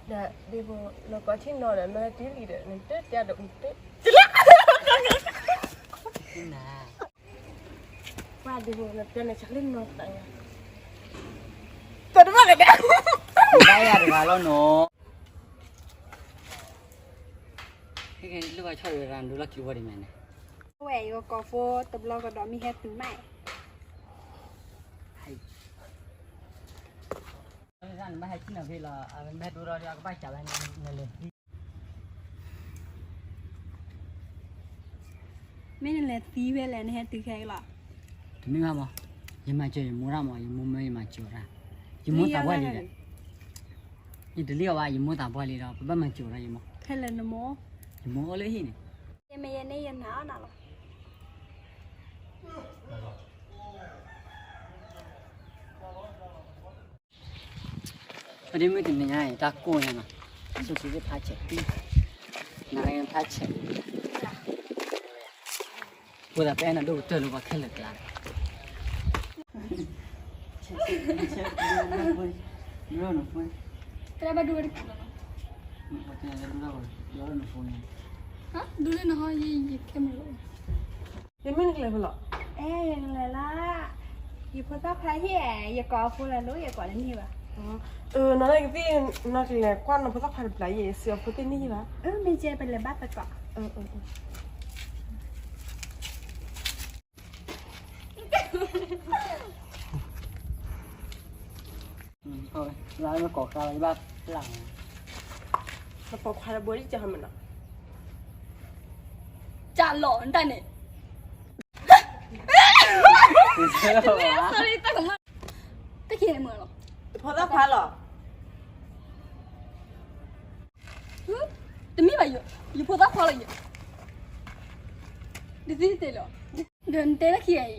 ဒီးဒ်ဖိ နကိးထံၣ်နီၤဒီး နဟဲတုၤလံဒီး နတတဲဒီးအူတတဲ ပှၤဒ်ဖိ နတဲနဆၢလၢနီၤသး တတဘၣ်လဲၣ်ဒီး ဘၣ်ယၤတဂၤလီၤနီၤ ဟဲက့ၤလၢဘၣ်ဆီၣ်ဝဲဒၣ်ဒိလီၢ်ခံဝီဒ်မ့ၢ်န့ၣ် ဝဲယကိးဖိတဘျီကဒီးမ့ၢ်ဟဲတုၤမး မ့ၢ်နလဲၤသံဝဲလဲၣ် နဟဲတုၤခဲလီၤ တမ့ၢ်ဘၣ်မး ယမၤစၢၤယမိၢ်တၢ်မး ယမိၢ်မၢယမၤစၢၤတၢ် ယမိၢ်သးပှၢ်လံဒီး ယတလံၣ်အီၤဘၣ် ယမိၢ်သးပှၢ်လံဒီး ပဘၣ်မၤစၢၤတၢ်ယမိၢ် ခဲလၢာ်နမိၢ် ယမိၢ်အိၣ်လၢဟံၣ်န့ၣ် ယမ့ၢ်ယဲန့ၣ်ယနာ်အီၤနၤလီၤ ပဒ်မုၢ်တနံၤညါအံၤ တၢ်ကိၢ်ညါနီၤ ဆိဆိသ့ၣ်ဖးဆဲး နဖးဆဲး ဖိသၣ်ပအဲၣ်နၤဒိၣ်ကတၢၢ်လၢပှၤခဲလၢာ်ကျါ တဘၣ်ဒိတက့ၢ်လီၤ ဒိလၢနဟီ ယခဲမုၢ်လီၤ ယမ့ၢ်နကလဲၤဖဲလဲၣ် အဲ ယကလဲၤလၢ ယဖိသၣ်ခွါဟ့ၣ် ယကိးအဖိလၢလိၣ် ယကိးတန့ၢ်ဘၣ် နီၢ်ကသံၣ် နကလဲၤကွၢ်နဖိသၣ်ခွါတဘျီ ယစံးအီၤဖိသ့ၣ်န့ၢ်ယဘၣ် မ့ၢ်ကဲပလဲၤဘၣ်သကိး လၢကိးဃါလီၤ ယဘၣ်ပျၢ် နပိာ်ခွါတဘိဒ်ကဟီမ့ၢ်နီၤ ကၢ်လီၤနတၢ်န့ၣ် တၢ်ခံမ့ၢ်လီၤ ဖိသၣ်ခွါလီၤ တမ့ၢ်ဘၣ် ယဖိသၣ်ခွါလီၤ ယ ဒ်သ့ၣ်လီၤ ဒီးနတဲတၢ်ခံဂၤအံၤ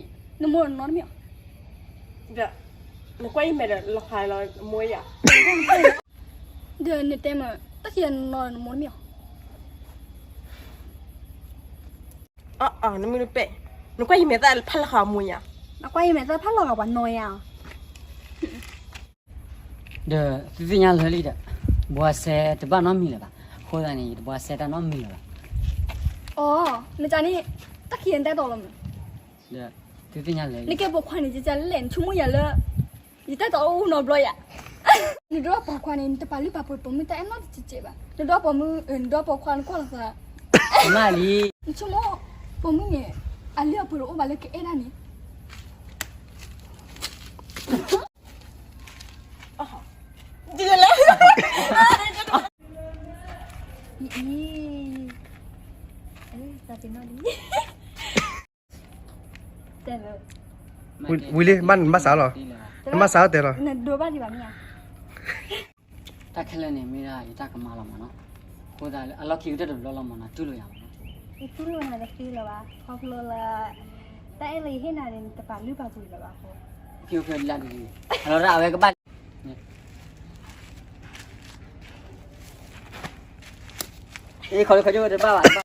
နမိၢ်နီတမံၤအီၤ ဒီး နကွၢ်ယမဲာ်ဒီးလီၤဖးလီၤမိၢ်ယၤ ဒီးနတဲမး တၢ်ခံဂၤနနီၤနမိၢ်တမံၤအီၤ အၢ နမ့ၢ်တပဲာ် နကွၢ်ယမဲာ်သၣ်ဖးလီၤဃာ်မိၢ်ယၤ နကွၢ်ယမဲာ်သၣ်ဖးလီၤဃာ်ပှၤနီၢ်ယၤ ဒီးသုသ့ၣ်ညါလၢာ်လံဒီး ဘှါစဲတဘၣ်နီတမံၤလၢၤဘၣ် အဃိသတးန့ၣ် ယတဘှါစဲတၢ်နီတမံၤလၢၤဘၣ် အိ နကန့ၣ် တၢ်ခံဂၤနတဲတီလီၤမး ဒီးသုသ့ၣ်ညါလၢာ်လံ နကဲပိာ်ခွါန့ၣ်ကကလဲၣ် နဆိကမိၣ်ယၤလၢ ယတဲတီအိၣ်နီတဘျီယၤ နဒိးပိာ်ခွါန့ၣ် နတပာ်လုၢ်ပာ်ပှ့ၤပိာ်မုၣ်တၢ်အဲၣ်နီတစဲးဘၣ် နဒိးပိာ်မုၣ် နဒိးပိာ်ခွါနကွၢ်လီၤသး မ့ၢ်လံ နဆိကမိၣ် ပိာ်မုၣ်န့ၣ် အလုၢ်အပှ့ၤတအိၣ်ဘၣ်လၢကအဲၣ်ဒၣ်န့ၣ် ဒ်လဲၣ် အံၤ အံၤ တၢ်ပ့ၤနီၣ်လံ တဲလၢ ဝံၤလံ ဘၣ်နဘၣ်စးလီၤ နဘၣ်စးလီၤတဲလီၤ နဒိးဘၣ်ဒံးဘၣ်မ့ၢ်ဧါ တၢ်ခဲလၢာ်န့ၣ်မ့ၢ်ဒၣ်ယတၢ်ကမၣ်လီၤမးနီၤ အဃိသတးလၢအလီၢ်ခံကတၢၢ်တဘျီလီၤမးနီၤ တူၢ်လိာ်ယၤမးနီၤ ယတူၢ်လိာ်နၤတသ့လၢၤဘၣ် ခီဖျိလၢ တၢ်အဲၣ်လၢယဟ့ၣ်နၤန့ၣ် နတပာ်လုၢ်ပာ်ပှ့ၤလၢၤဘၣ်အဃိ လၢအဝဲကဘၣ် အ့ ခီလၢခီကၠိတဘၣ်ဘၣ်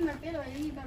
မ့ၢ်ပ့လီၤအံၤဘၣ်